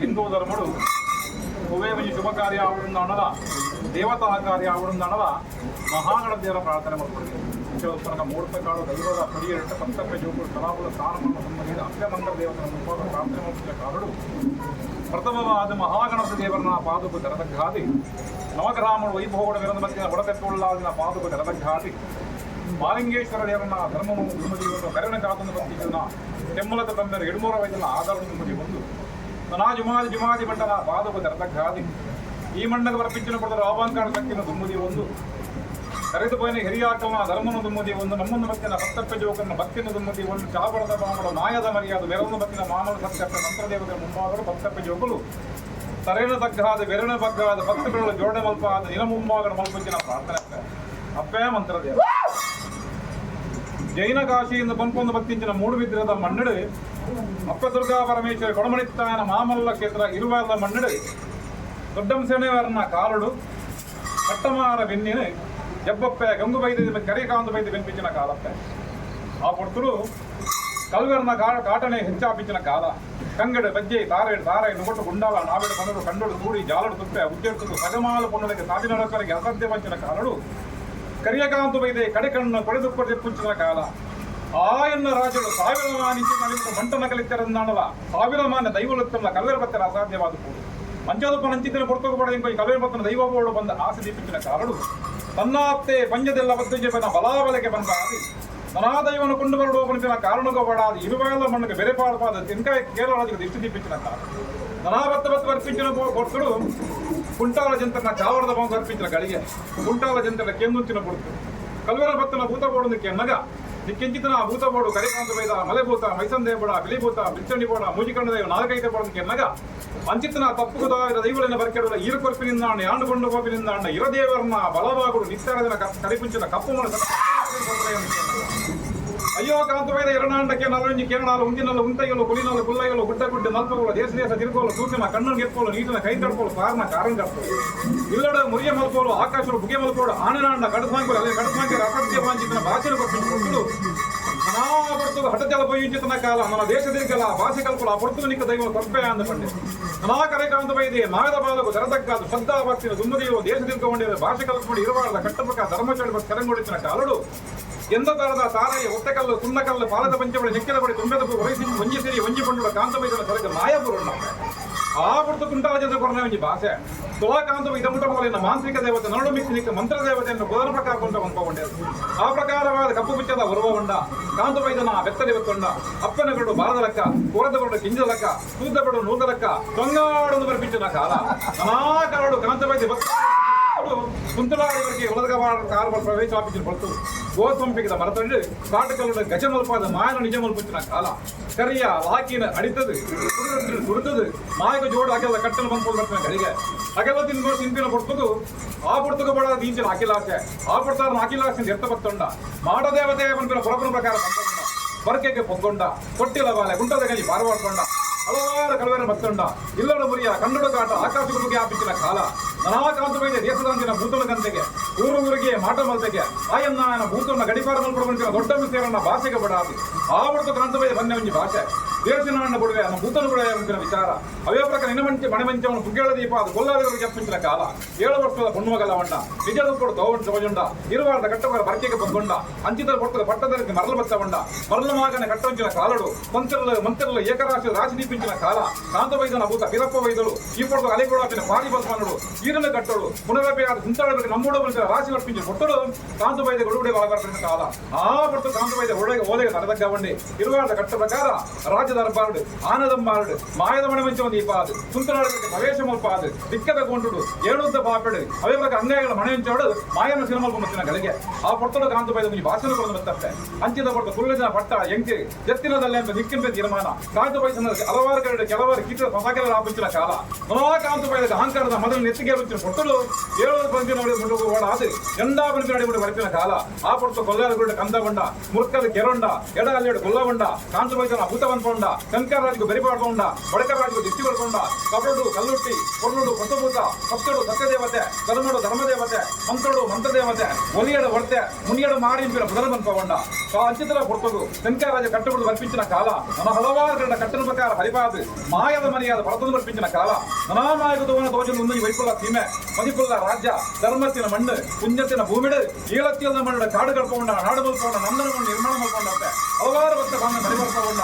ಹಿಂದೂ ಧರ್ಮಡು ಒವೇ ಒಂಜಿ ಶುಭ ಕಾರ್ಯ ಆವಡುಂದಾಣಲ, ದೇವತಾ ಕಾರ್ಯ ಆವಡುಂದಾಣಲ, ಮಹಾಗಣ ದೇವರ ಪ್ರಾರ್ಥನೆ ಮಾಡ್ಕೊಡ್ತೀವಿ. ಪನಗ ಮೂರ್ತ ಕಾಳು ದೈವದ ಪಡಿಯರಿಟ್ಟ ಪತ್ತಪ್ಪೆ ಜೋಕುಳು ಕಲಾಪುಲ ಸ್ಥಾನಮಾನ ಸಂಬಂಧಿಸಿದ ಅಪ್ಪೆ ಮಂತ್ರ ದೇವತನ ಮುಂಭಾಗ ಪ್ರಾರ್ಥನೆ ಮಾಡುತ್ತಿದ್ದ ಕಾಲಡು ಪ್ರಥಮವಾದ ಮಹಾಗಣಪತಿ ದೇವರನ ಪಾದಕು ತೆರದಗ್ಗಾದಿ, ನವಗ್ರಾಮರು ವೈಭವಗಳ ವಿರಂದ ಮತ್ತಿನ ಹೊಡತೆತ್ತುಳ್ಳಾದಿನ ಪಾದಕು ತೆರದಗ್ಗಾದಿ, ಮಾಲಿಂಗೇಶ್ವರ ದೇವರನ್ನ ಧರ್ಮವನ್ನು ದುಮ್ಮದಿಯನ್ನು ಕರುಣ ಕಾತನ್ನು ಬತ್ತಿನ ತೆಮ್ಮಲದ ತಂದರ ಎಡುಮೂರ ವೈದ್ಯನ ಆಧಾರ ದುಮ್ಮದಿ ಒಂದು ತನಾ ಜುಮಾದಿ ಜುಮಾದಿ ಬಂಟನ ಪಾದಕು ತೆರದಗ್ಗಾದಿ, ಈ ಮಂಡಗ ಬರ್ಪಿಂಚಿನ ಪಡೆದ ರಾವಾಂಕಾರ ಶಕ್ತಿನ ದುಮ್ಮದಿ ಒಂದು ಕರೆದು ಹಿರಿಯಾಕಲ್ನ ಧರ್ಮನ ದುಮ್ಮದಿ ಒಂದು ನಮ್ಮನ್ನು ಬತ್ತಿನ ಭಕ್ತಪ್ಪ ಜೋಕನ್ನ ಭಕ್ತಿನ ದುಮ್ಮದಿ ಒಂದು ಚಾಬಳದ ಬಾಮಡ ಮಾಯದ ಮರ್ಯಾದ ಬೆರವನ್ನು ಬತ್ತಿನ ಮಾನವ ಸತ್ಯಪ್ಪ ಮಂತ್ರದೇವರ ಮುಂಭಾಗರು ಭಕ್ತಪ್ಪ ಜೋಕುಲು ತರೇನ ತಗ್ಗಾದ ಬೆರಣ ಬಗ್ಗಾದ ಭಕ್ತಗಳ ಜೋಡಣೆ ಮಲ್ಪಾದ ನಿನ ಮುಂಭಾಗದ ಮಲ್ಪಂಚಿನ ಪ್ರಾರ್ಥನೆ ಅಪ್ಪೇ ಮಂತ್ರದೇವ. ಜೈನ ಕಾಶಿಯಿಂದ ಪಂಪೊಂದು ಬತ್ತಿಂಚಿನ ಮೂಡುಬಿದ್ರದ ಮಣ್ಣಡು ಅಪ್ಪ ದುರ್ಗಾ ಪರಮೇಶ್ವರಿ ಕೊಡಮಣಿತ್ತಾಯನ ಮಾಮಲ್ಲ ಕ್ಷೇತ್ರ ಇರುವಾದ ಮಣ್ಣಡು ದೊಡ್ಡಂಸೇನೆಯವರನ್ನ ಕಾಲುಡು ಕಟ್ಟಮಾರ ಬೆನ್ನಿನ ಜಬ್ಬಪ್ಪೆ ಗಂಗು ಬೈದ ಕರಿಕಾಂದು ಬೈದ ಬೆನ್ಪಿಂಚಿನ ಕಾಲಪ್ಪೆ. ಆ ಪೊರ್ತುಡು ಕಲ್ವೆರ್ನ ಕಾಟನೆ ಹೆಚ್ಚಾಪಿಂಚಿನ ಕಾಲ. ಕಂಗಡು ಬಜ್ಜೆ ತಾರೇಡು ತಾರೈ ನುಗೊಟ್ಟು ಗುಂಡಾಲ ನಾವೆಡು ಕನರು ಕಂಡೋಡು ತೂಡಿ ಜಾಲಡು ತುಪ್ಪೆ ಉಜ್ಜೆಡ್ತು ಸಗಮಾಲ ಪೊಣ್ಣಲಿಗೆ ಸಾಧಿ ನಡಕರಿಗೆ ಅಸಾಧ್ಯ ವಂಚಿನ ಕಾಲಡು ಕರಿಯಕಾಂತು ಬೈದೆ ಕಡೆಕಣ್ಣು ಕೊಡೆದುಪ್ಪದೆ ಪುಂಚಿನ ಕಾಲ. ಆಯನ್ನ ರಾಜರು ಸಾವಿರ ಮಾನಿಂಚಿನ ಮಂಟನ ಕಲಿತರಂದಾಣಲ ಸಾವಿರ ಮಾನ್ಯ ದೈವಲುತ್ತಲ್ಲ ಕಲ್ವೆರ ಬತ್ತರ ಅಸಾಧ್ಯವಾದ ಕೂಡು ಮಂಚಾದಪ್ಪ ನಂಚಿದ್ದರೆ ಪೊರ್ತೋಗ ಇಂಕೊ ಕಲ್ವೆರ ಬತ್ತನ ದೈವ ಬೋಡು ಬಂದ ಆಸೆ ದೀಪಿಂಚಿನ ಕಾಲಡು ತನ್ನಾಪ್ತೆ ಪಂಜದೆಲ್ಲ ಬತ್ತುಜೆ ಬನ ಬಲಾಬಲಕ್ಕೆ ಬಂದ ಆದಿ ತನಾದೈವನು ಕೊಂಡು ಬರಡು ಪನಿಪಿನ ಕಾರಣಗೋಬಾಡಾದಿ ಇರುವಾಲ ಮಣ್ಣುಗೆ ಬೆರೆ ಪಾಡಪಾದ ತಿನ್ಕಾಯ ಕೇರಳ ರಾಜ್ಯಕ್ಕೆ ದಿಷ್ಟಿ ದೀಪಿಂಚಿನ ಕಾಲ. ತನಾ ಬತ್ತ ಬತ್ತ ವರ್ಪಿಂಚಿನ ಕೊಡ್ತಡು ಕುಂಟಾಲ ಜಂತನ ಚಾವರದ ಬಾಂಬು ಅರ್ಪಿಂಚಿನ ಗಳಿಗೆ ಕುಂಟಾಲ ಜಂತನ ಕೆಂದುಂಚಿನ ಕೊಡ್ತು ಕಲ್ವೆರ ಬತ್ತನ ಭೂತ ಬೋಡು ಕೆನ್ನಗ ನಿಕ್ಕೆಂಚಿತನ ಭೂತ ಬೋಡು ಕರಿಕಾಂತ ಬೈದ ಮಲೆಭೂತ ಮೈಸಂದೇ ಬೋಡ ಬಿಳಿಭೂತ ಬಿಚ್ಚಂಡಿ ಬೋಡ ಮೂಜಿಕಂಡ ದೈವ ನಾಲ್ಕೈತೆ ಬೋಡ ಕೆನ್ನಗ ಅಂಚಿತನ ತಪ್ಪು ದೈವಳನ್ನ ಬರ್ಕೆಡುವ ಈರು ಕೊರ್ಪಿನಿಂದ ಯಾಂಡುಕೊಂಡು ಕೋಪಿನಿಂದ ಅಣ್ಣ ಇರದೇವರನ್ನ ಬಲವಾಗುಡು ನಿತ್ಯಾರದಿನ ಕರಿಪುಂಚಿನ ಕಪ್ಪು ಮನಸ್ಸು. ಅಯ್ಯೋ ಕಾಂತವೈದ ಎರಡಾಂಡಕ್ಕೆ ನಲಂಜಿ ಕೇರಳಾಲು ಉಂಜಿನಲ್ಲ ಉಂತೈಯಲು ಕುಲಿನಲ್ಲ ಕುಲ್ಲೈಯಲು ಗುಡ್ಡ ಗುಡ್ಡ ನಲ್ಪಗಳು ದೇಶ ದೇಶ ತಿರುಗೋಲು ಸೂಚನ ಕಣ್ಣು ಗೆಪ್ಪೋಲು ನೀಟಿನ ಕೈ ತಡ್ಕೋಲು ಸಾರನ ಕಾರಣ ಕಟ್ಕೋಲು ಇಲ್ಲಡ ಮುರಿಯ ಮಲ್ಕೋಲು ಆಕಾಶರು ಬುಗೆ ಮಲ್ಕೋಡು ಆನೆನಾಂಡ ಕಡಸಾಂಕುలు ಅದೇ ಕಡಸಾಂಕರ ಅಸತ್ಯ ವಾಂಚಿತನ ಭಾಷೆను ಕೊಟ್ಟು ಮನಾ ಪಡ್ತು ಹಠಜಲ ಪೋయింಚಿತನ ಕಾಲ మన ದೇಶ ದಿగ్గಲ ಭಾಷೆ ಕಲ್ಪಲ ಆ ಪೊಡ್ತು ನಿಕ್ಕ ದೈವ ಕೊರ್ಪೆ ಅಂದ ಪಂಡೆ ನಾ ಕರೆಕಾಂತ ಬೈದೆ ಮಾಗದ ಬಾಲಕು ಜರದಕ್ಕಾದು ಶ್ರದ್ಧಾ ಭಕ್ತಿನ ದುಮ್ಮದಿಯು ದೇಶ ತಿಳ್ಕೊಂಡಿರೋ ಭಾಷೆ ಕಲ್ಪಕೊಂಡು ಇರಬಾರ್ದ ಕಟ್ಟಪಕ್ಕ ಧರ್ಮಚಳಿ ಕೆರಂಗೊಡಿಸಿನ ಕಾಲಡು ಎಂದ ತರದ ತಾರೆಯ ಒತ್ತಕಲ್ಲು ಸುಣ್ಣಕಲ್ಲು ಪಾಲದ ಪಂಚಬಳಿ ನೆಕ್ಕಿದ ಬಳಿ ತುಂಬೆದ ಹೊರಸಿ ಒಂಜಿ ಸಿರಿ ಒಂಜಿ ಪಂಡುಡ ಕಾಂತವೈದನ ಸರಗ ಮಾಯಪುರುಣ್ಣ ಆ ಪುರ್ತು ಕುಂಟಾಲ ಜನ ಕೊರನೆ ಒಂಜಿ ಭಾಷೆ ತುಲಾಕಾಂತ ಇದಮುಟ ಮೊದಲಿನ ಮಾಂತ್ರಿಕ ದೇವತೆ ನರಳು ಮಿಕ್ಸಿನಿಕ್ಕ ಮಂತ್ರ ದೇವತೆಯನ್ನು ಬದಲ ಪ್ರಕಾರ ಕೊಂಡ ಕೊಂಪಕೊಂಡೆ ಆ ಪ್ರಕಾರವಾದ ಕಪ್ಪು ಬಿಚ್ಚದ ಉರುವ ಉಂಡ ಕಾಂತವೈದನ ಬೆತ್ತಲಿ ಬತ್ತೊಂಡ ಅಪ್ಪನ ಗರುಡು ಬಾರದ ಲೆಕ್ಕ ಕೋರದ ಬರಡು ಕಿಂಜದ ಲೆಕ್ಕ ತೂತ ಬಡು ನೂದ ಲೆಕ್ಕ ತೊಂಗಾಡೊಂದು ಬರ್ಪಿಂಚಿನ ಕಾಲ ನಾನಾ ಕಾಂತವೈದ್ಯ ಭಕ್ತ ಕುಂತಲಾಡಿವರಿಗೆ ಉಲದ ಕಾರು ಪ್ರವೇಶ ಆಪಿಂಚಿನ ಹೊರತು ಗೋಸಂಪಿಗದ ಮರತಂಡು ಕಾಟುಕಲ್ಲುಡ ಗಜಮಲ್ಪಾದ ಮಾಯನ ನಿಜ ಮಲ್ಪುಂಚಿನ ಕಾಲ. ಕರಿಯ ಲಾಕಿನ ಅಡಿತದು ಸುಡುತ್ತದು ಮಾಯಕ ಜೋಡು ಅಗೆಲ್ಲ ಕಟ್ಟಲು ಬಂದ್ಕೊಂಡು ಬರ್ತಾನೆ ಗಳಿಗೆ ಅಗೆಲ್ಲ ತಿನ್ಕೊಂಡು ತಿನ್ಪಿನ ಪೊರ್ತುಗು ಆ ಪೊರ್ತುಗು ಬಡ ದೀಂಚಿನ ಅಖಿಲಾಸೆ ಆ ಪೊರ್ತಾರನ ಅಖಿಲಾಸೆ ಎರ್ತ ಬತ್ತೊಂಡ ಮಾಡ ದೇವತೆ ಪನ್ಪಿನ ಪುರಪುನ ಪ್ರಕಾರ ಬಂತೊಂಡ ಬರ್ಕೆಗೆ ಪೊಗ್ಗೊಂಡ ತೊಟ್ಟಿಲ ಬಾಲೆ ಗುಂಟದ ಗಲಿ ಬಾರವಾಡ್ಕೊಂಡ ಹಲವಾರು ಕಲವೆರ ಬತ್ತೊಂಡ ಇಲ್ಲಡ ಮುರಿಯ ಕನ್ನಡ ಕಾಟ ಆಕಾಶ ಗುರುಗೆ ಆಪಿಂಚಿನ ಕಾಲ. ನಾನಾ ಕಾಂತವೈದ್ಯ ದೇಶದಾಂಚಿನ ಭೂತನ ಕಂತೆಗೆ ಊರು ಊರಿಗೆ ಮಾಟ ಮಲ್ತೆಗೆ ಆಯನ್ನಾಯನ ಭೂತನ ಗಡಿಪಾರ ಮಲ್ಪಡ ದೊಡ್ಡ ಮಿಸೇರನ್ನ ಭಾಷೆಗೆ ಬಡಾದಿ ಆ ಬಡ್ತು ಕಾಂತವೈದ್ಯ ಬನ್ನೆ ಒಂಜಿ ಭಾಷೆ ದೇಶನಾಣ್ಣ ಬುಡುವೆ ನಮ್ಮ ಭೂತನ ಬುಡುವೆ ಅಂತಿನ ವಿಚಾರ ಅವೇ ಪ್ರಕಾರ ನಿನ್ನ ಮಂಚೆ ಮಣೆ ಮಂಚವನ್ನು ಸುಗ್ಗೇಳ ದೀಪ ಅದು ಕೊಲ್ಲಾದವರಿಗೆ ಜಪ್ಪಿಂಚಿನ ಕಾಲ. 7 ವರ್ಷದ ಪೊಣ್ಣುಮಗಲವಂಡ ನಿಜದ ಕೊಡು ತೋವಂಡ ತೋಜುಂಡ ಇರುವಾರದ ಕಟ್ಟವರ ಬರ್ಕೆಗೆ ಪಗ್ಗೊಂಡ ಅಂಚಿತ ಪೊಟ್ಟದ ಪಟ್ಟದರಿಗೆ ಮರಳು ಬತ್ತವಂಡ ಮರಳು ಮಾಗನ ಕಟ್ಟವಂಚಿನ ಕಾಲಡು ಮಂತ್ರಲು ಮಂತ್ರಲು ಏಕರಾಶಿ ರಾಶಿ ದೀಪಿಂಚಿನ ಕಾಲ. ಕಾಂತವೈದನ ಭೂತ ವೀರಪ್ಪ ವೈದಳು ಈ ಪೊಟ್ಟದ ಅಲೆಗೊಡಾಪಿನ ಪಾರಿ ಬಸವನಡು ಈರನ್ನು ಕಟ್ಟೋಡು ಪುನರಪಿ ಆದ ಕುಂತಾಳಬೇಕು ನಮ್ಮೋಡು ಬಂದ ರಾಶಿ ಅರ್ಪಿಂಚಿನ ಪೊಟ್ಟಡು ಕಾಂತವೈದ್ಯ ಗೊಡುಗುಡೆ ಒಳಗಾರ್ಪಿನ ಕಾಲ. ಆ ಪೊಟ್ಟು ಕಾಂತವೈದ್ಯ ಒಳಗೆ ಓಲೆಗೆ ತಲೆದಗ್ಗವಂಡಿ ಇರುವಾರದ ಕಟ್ಟ ಪ್ರಕಾರ ರಾಜ ದರ್ಬಾರುಡು ಆನದಂಬಾರುಡು ಮಾಯದ ಮಣೆ ಮಂಚವ ದೀಪಾದು ಕುಂತನಾಡುಗಳಿಗೆ ಪ್ರವೇಶ ಮಲ್ಪಾದು ದಿಕ್ಕದ ಗೊಂಡುಡು ಏಳುದ್ದ ಪಾಪೆಡು ಅವೇ ಪ್ರಕಾರ ಅಂಗಾಯಿಗಳ ಮಣೆ ಮಂಚೋಡು ಮಾಯನ ಸಿನಿಮಲ್ಪ ಮತ್ತಿನ ಗಳಿಗೆ ಆ ಪೊಟ್ಟಡು ಕಾಂತವೈದ್ಯ ಒಂಜಿ ಭಾಷಣ ಕೊಡೋದು ಮತ್ತಪ್ಪೆ ಅಂಚಿದ ಪೊಟ್ಟು ಕುಳ್ಳಿನ ಪಟ್ಟ ಎಂಕಿ ಎತ್ತಿನದಲ್ಲ ಎಂಬ ನಿಕ್ಕಿಂಬೆ ತೀರ್ಮಾನ ಕಾಂತವೈದ್ಯನ ಹಲವಾರು ಕಡೆ ಕೆಲವಾರು ಕೀಟದ ಪಸಾಕೆಲ್ಲ ಆಪಿಂಚಿನ ಕಾಲ. ಮನಾ ಕಾಂತವೈದ್ಯ ಅಹಂಕಾರದ ಮೊದಲು ನೆತ್ತಿಗೆ ರುಚಿನ ಪೊಟ್ಟಲು ಏಳು ಬಂದಿ ನೋಡಿ ಮುಂಡು ಓಡಾದು ಎಂದಾ ಬಂದಿ ನೋಡಿ ಮುಂಡು ಬರಪಿನ ಕಾಲ. ಆ ಪೊಟ್ಟು ಕೊಲ್ಲಾರ ಗುಡ್ಡ ಕಂದ ಬಂಡ ಮುರುಕದ ಕೆರೊಂಡ ಎಡ ಅಲ್ಲೇಡು ಕೊಲ್ಲವಂಡ ಕಾಂತವೈದ್ಯನ ಭೂತ ಬಂದ್ಕೊಂಡ ಶಂಕರ ರಾಜ್ಗೂ ಬೆರಿಪಾಡ್ಕೊಂಡ ಬಡಕ ರಾಜ್ಗೂ ದಿಷ್ಟಿ ಕೊಡ್ಕೊಂಡ ಕಬಡು ಕಲ್ಲ ಕಲ್ಲುಟ್ಟಿ, ಕೊರ್ಲುಡು ಹೊಸಭೂತ, ಸತ್ಯಡು ಸತ್ಯದೇವತೆ, ಧರ್ಮಡು ಧರ್ಮದೇವತೆ, ಮಂತ್ರಡು ಮಂತ್ರದೇವತೆ, ಒಲಿಯಡ ಹೊರ್ತೆ, ಮುನಿಯಡ ಮಾರಿಂಪಿನ ಬುಧನ ಬನ್ಪಗೊಂಡ ಅಂಚಿತರ ಪೊರ್ತಗು ಶಂಕರಾಜ ಕಟ್ಟುಬಿಡು ಬರ್ಪಿಂಚಿನ ಕಾಲ ನನ್ನ ಹಲವಾರು ಕನ್ನಡ ಕಟ್ಟನ ಪ್ರಕಾರ ಹರಿಪಾದು ಮಾಯದ ಮನೆಯಾದ ಭರತನು ಬರ್ಪಿಂಚಿನ ಕಾಲ ನನಾಮಾಯಕದವನ ದೋಷನ ಉನ್ನಿ ವೈಪುಲ್ಲ ಸೀಮೆ ಮದಿಪುಲ್ಲ ರಾಜ್ಯ ಧರ್ಮತ್ತಿನ ಮಣ್ಣು ಪುಣ್ಯತ್ತಿನ ಭೂಮಿಡು ಈಳತ್ತಿನ ಮಣ್ಣು ಕಾಡು ಕಡ್ಕೊಂಡ ನಾಡು ಮಲ್ಕೊಂಡ ನಂದನ ಮಣ್ಣು ನಿರ್ಮಾಣ ಮಲ್ಕೊಂಡಂತೆ ಹಲವಾರು ಭಕ್ತ ಬಾಂಧ ಮನೆ ಬರ್ಕೊಂಡ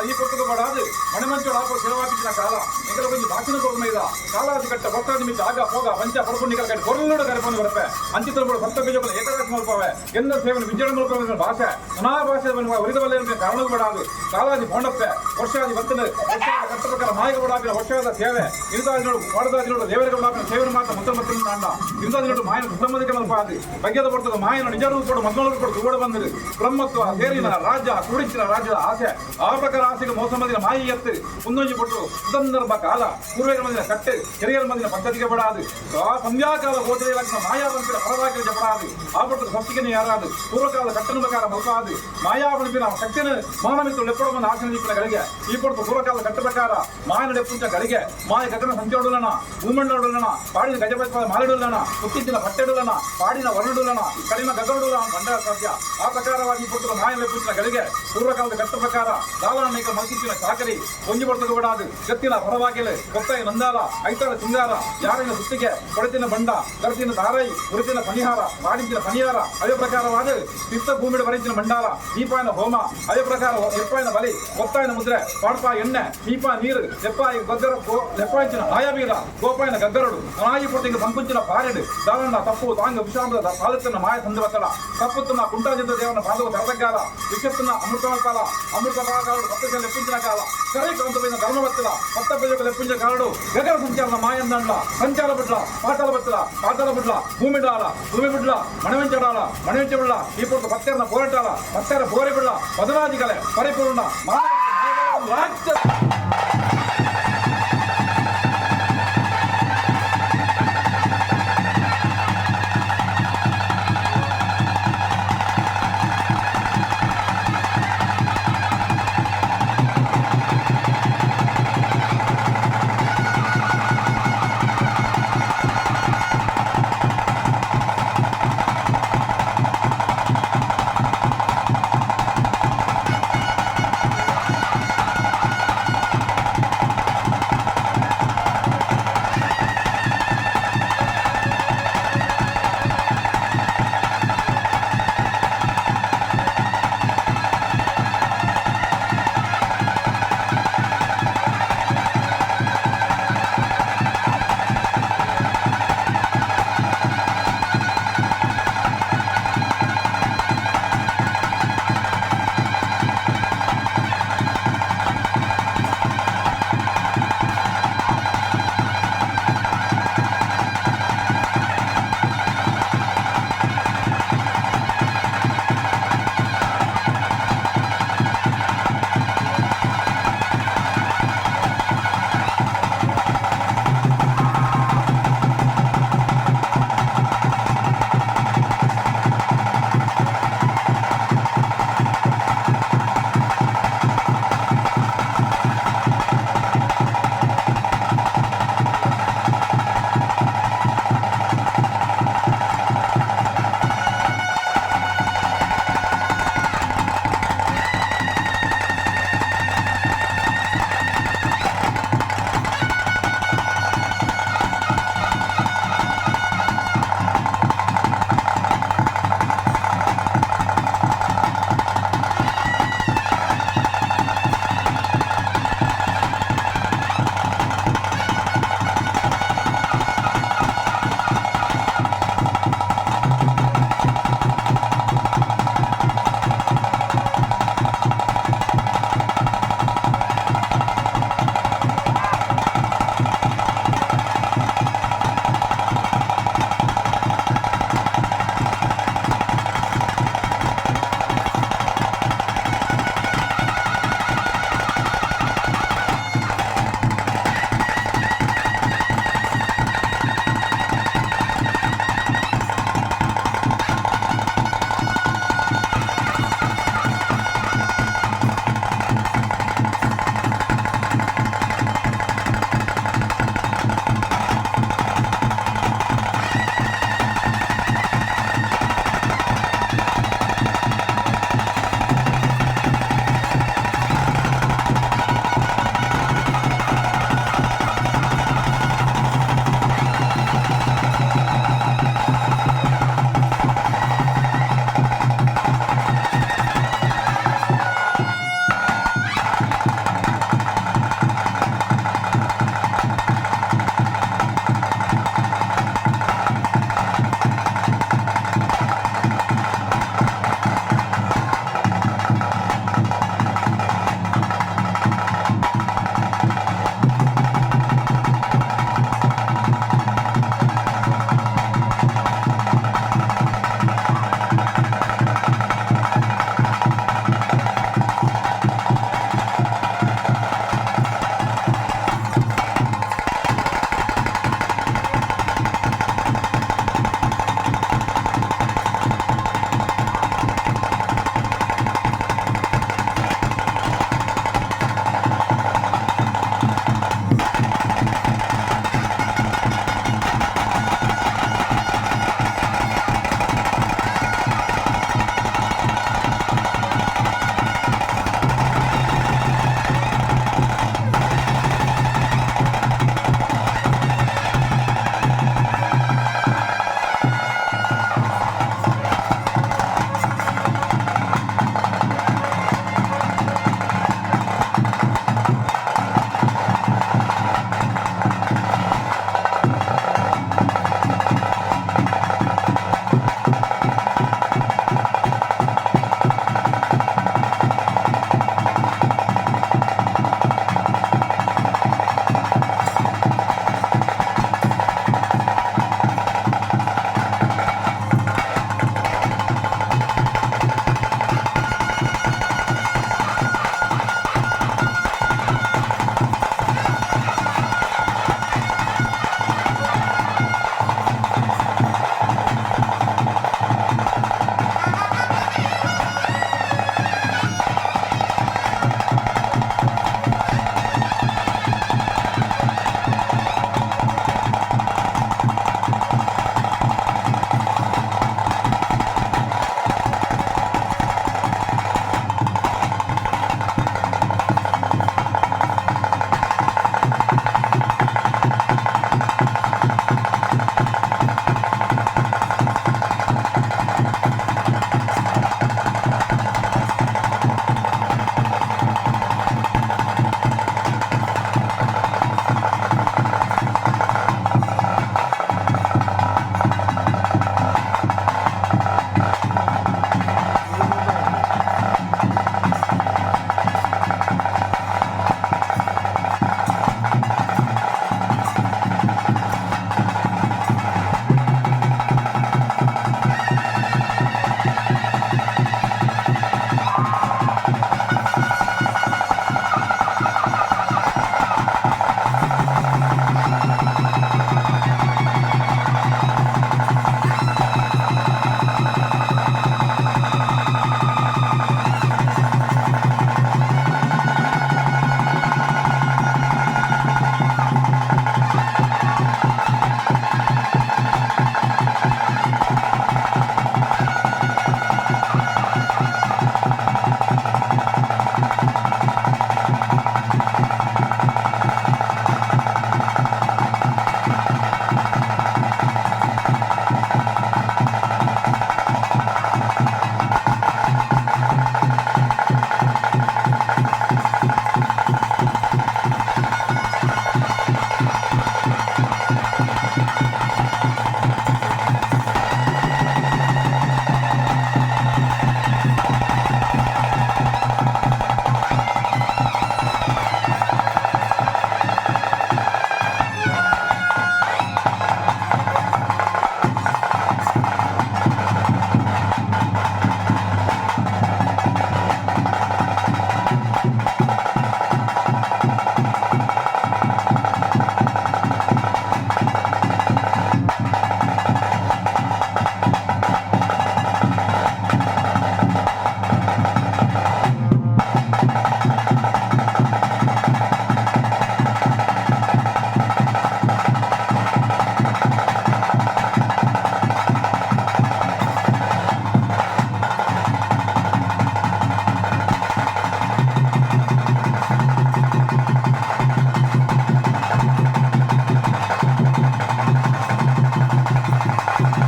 ಈ ಪೊರ್ತಗು ಬಡಾದು ಮಣಮಂಚೋಡು ಆಪು ಸಿರವಾಪಿಂಚಿನ ಕಾಲ ಎಂಕಲ కొంచెం ಬಾಕಿನ ಕೊರದು ಮೈದ ಕಾಲಾದಿ ಕಟ್ಟ ಭಕ್ತಾದಿ ಮಿಚ್ಚ ಆಗ ಪೋಗ ಪಂಚ ಪರಪುಣ್ಣಿಕಲ ಕಟ್ಟಿ ಕೊರಲುಡು ಕರೆಪೊಂದು ಬರಪೆ ಅಂಚಿತರ ಭಕ್ತ ಬೀಜಗಳು ಏಕರಾಶಿ ಮಲ್ಪವೆ ಎನ್ನ ಸೇವನೆ ವಿಜಯ ಮಲ್ಪವೆ ಭಾಷೆ ನಾ ಭಾಷೆ ಒರಿದ ಬಲ್ಲೆ ಕಾರಣವು ಬಡಾದು ಕಾಲಾದಿ ಪೋಂಡಪ್ಪೆ ವರ್ಷಾದಿ ಬತ್ತನ ವರ್ಷಾದ ಕಟ್ಟ ಪ್ರಕಾರ ಮಾಯಕ ಬಡಾಪಿನ ವರ್ಷಾದ ಸೇವೆ ಇರುದಾದಿನೋಡು ವಾಡದಾದಿನೋಡು ದೇವರಿಗೆ ಬಡಾಪಿನ ಸೇವನೆ ಮಾತ್ರ ಮಂತ್ರ ಮತ್ತು ನಾಂಡ ಇರುದಾದಿನೋಡು ಮಾಯನ ಸುಸಮ್ಮದಿಕೆ ಮಲ್ಪಾದಿ ಬಗ್ಗೆದ ಬರ್ತದ ಮಾಯನ ನಿಜ ರೂಪಡು ಮದ್ಮಲರು ಕೊಡು ತೂಡ ಬಂದಿರು ಬ್ರಹ್ಮತ್ವ ಸೇರಿನ ರಾಜ್ಯ ಕುಡಿಚಿನ ರಾಜ್ಯದ ಆಸೆ ಆ ಪ್ರಕಾರ ಆಸೆಗೆ ಮೋಸಮದಿನ ಮಾಯಿ ಎತ್ತು ಮುಂದೊಂಜಿ ಕೊಟ್ಟು ಸುಸಂದರ್ಭ ಕಾಲ ಪೂರ್ವೇರ ಮಂದಿನ ಕಟ್ಟೆ ಹಿರಿಯರ ಮಂದಿನ ಪದ್ಧತಿಗೆ ಬಡಾದು ಆ ಸಂಧ್ಯಾಕಾಲ ಗೋಚರ ಮಾಯಾ ಬಂಪಿನ ಪರವಾಗಿನ ಜಪಡಾದು ಆ ಪಟ್ಟು ಸತ್ತಿಗೆ ಯಾರಾದು ಪೂರ್ವಕಾಲ ಕಟ್ಟನ ಪ್ರಕಾರ ಮಲ್ಪಾದು ಮಾಯಾ ಬಂಪಿನ ಶಕ್ತಿನ ಮಾನವಿತ್ತು ಲೆಪ್ಪಡ ಬಂದ ಆಸನ ದಿಕ್ಕಿನ ಗಳಿಗೆ ಈ ಪೊಡ್ತು ಪೂರ್ವಕಾಲ ಕಟ್ಟ ಪ್ರಕಾರ ಮಾಯನ ಲೆಪ್ಪುಂಚ ಗಳಿಗೆ ಮಾಯ ಗಗನ ಸಂಚೋಡುಲನ ಭೂಮಂಡೋಡುಲನ ಪಾಡಿನ ಗಜಪತಿ ಮಾಲಿಡುಲನ ಹುಟ್ಟಿದ್ದಿನ ಪಟ್ಟೆಡುಲನ ಪಾಡಿನ ವರ್ಣಡುಲನ ಕಡಿಮ ಗಗನುಡುಲನ ಬಂಡ ಸಾಧ್ಯ ಆ ಪ್ರಕಾರವಾಗಿ ಈ ಪೊರ್ತುಲ ಮಾಯ ಲೆಪ್ಪುಂಚಿನ ಗಳಿಗೆ ಪೂರ್ವಕಾಲದ ಕಟ್ಟ ಪ್ರಕಾರ ದಾವಣನೇಕ ಮಲ್ಕಿಚ್ಚಿನ ಚಾಕರಿ ಒಂಜಿ ಪೊರ್ತುಗು ಬಡಾದು ಗತ್ತಿನ ಹೊರವಾಗಿಲೆ ಕೊತ್ತಾಯ ನಂದಾಲ ಐತಾಳ ಸಿಂಗಾರ ಯಾರಿನ ಸುತ್ತಿಗೆ ಕೊಡತಿನ ಬಂಡ ಗರ್ತಿನ ದಾರೈ ಉರುತಿನ ಪನಿಹಾರ ಮಾಡಿಂಚಿನ ಪನಿಹಾರ ಅದೇ ಪ್ರಕಾರವಾದ ತೀರ್ಥ ಭೂಮಿಡ ಬರಿಂಚಿನ ಮಂಡಾಲ ದೀಪಾಯನ ಹೋಮ ಅದೇ ಪ್ರಕಾರ ಎಪ್ಪಾಯನ ಬಲಿ ಒತ್ತಾಯನ ಮುದ್ರೆ ಪಾಡ್ಪಾ ಎಣ್ಣೆ ದೀಪ ನೀರು ಲೆಪ್ಪಾಯಿ ಗಗ್ಗರ ಲೆಪ್ಪಾయింಚಿನ ಆಯಾಬೀರ ಗೋಪಾಯನ ಗಗ್ಗರಡು ನಾಯಿ ಪೊಟ್ಟಿಗೆ ಸಂಕುಂಚಿನ ಪಾರೆಡು ದಾವಣ್ಣ ತಪ್ಪು ತಾಂಗ ವಿಶ್ರಾಮದ ಪಾಲತ್ತನ ಮಾಯ ಸಂದವತ್ತಡ ತಪ್ಪುತ್ತನ ಕುಂಟಾಜಿಂದ ದೇವನ ಪಾದವು ತರದಗಾಲ ವಿಷತ್ತನ ಅಮೃತಕಾಲ ಅಮೃತ ಕಾಲಡು ಸಪ್ತಶಲ ಲೆಪ್ಪಿಂಚಿನ ಕಾಲ ಕರೈ ಕಾಂತమైన ಧರ್ಮವತ್ತಲ ಸಪ್ತ ಪ್ರಜೆಗಳ ಲೆಪ್ಪಿಂಚಿನ ಕಾಲಡು ಗಗನ ಸಂಚಾರದ ಮಾಯಂದಂಡ್ಲ ಸಂಚಾರ ಬಿಡ್ಲ ಪಾತಾಳ ಬಟ್ಲ ಪಾತಾಳ ಬಿಡ್ಲ ಭೂಮಿ ಡಾಲ ಭೂಮಿ ಬಿಡ್ಲ ಮಣವೆಂಚಡಾಲ ಮಣವೆಂಚ ಬಿಡ್ಲ ಈ ಪೊರ್ತು ಪತ್ತೆರನ ಪೋರಾಟಾಲ ಪತ್ತೆರ ಪೋರೆ ಬಿಡ್ಲ ಪದನಾದಿಗಲೆ ಪರಿಪೂರ್ಣ ಮಾನವ ರಾಜ್ಯ.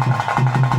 Thank you.